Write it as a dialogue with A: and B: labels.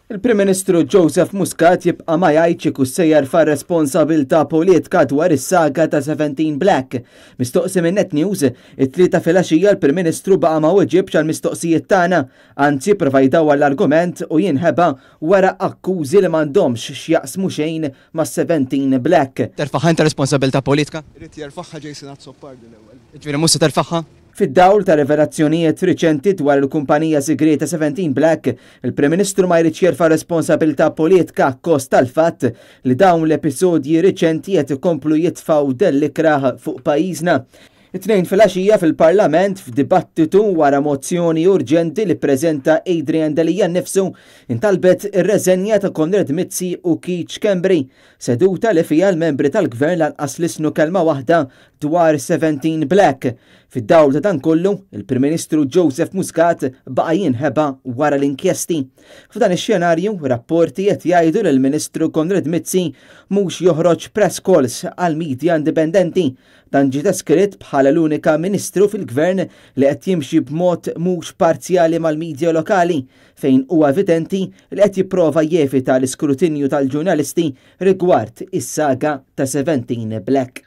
A: Il-Prim Ministru Joseph Muscat jibqa' ma jgħidx jekk hux se jerfa' r-responsabilità politika dwar is-saga ta' 17 Black. Mistoqsi minn Net News, it-Tlieta filgħaxija l-Prim Ministru baqa' ma weġibx għall-mistoqsijiet tagħna, anzi pprova jdawwar l-argument u jinħeba wara akkużi li m'għandhomx x'jaqsmu xejn ma' 17 Black.
B: Terfagħha inta responsabilità politika?
C: Irid jerfagħha Jason Azzopardi l-ewwel.
B: Jiġifieri mhux se terfagħha?
A: Fid-dawl ta' rivelazzjonijiet riċenti dwar il-kumpanija sigrieta 17 Black, il-Prim Ministru ma jridx jerfa' responsabilità politika akkost tal-fatt li dawn l-episodji riċenti qed ikomplu jitfgħu dell ikrah fuq pajjiżna. It-Tnejn filgħaxija fil-Parlament, f'dibattitu wara mozzjoni urġenti li ppreżenta Adrian Delia nnifsu, intalbet ir-reżenja ta' Konrad Mizzi u Keith Schembri, seduta li fiha l-membri tal-Gvern lanqas lissnu kelma waħda dwar 17 Black. Fid-dawl ta' dan kollu, il-Prim Ministru Joseph Muscat baqa' jinħeba wara l-inkjesti. F'dan ix-xenarju, rapporti qed jgħidu li l-Ministru Konrad Mizzi mhux joħroġ press calls għall-media indipendenti. Dan ġie deskritt bħala l-unika Ministru fil-Gvern li qed jimxi b'mod mhux parzjali mal-media lokali, fejn huwa evidenti li qed jipprova jevita l-iskrutinju tal-ġurnalisti rigward is-saga ta' 17 Black.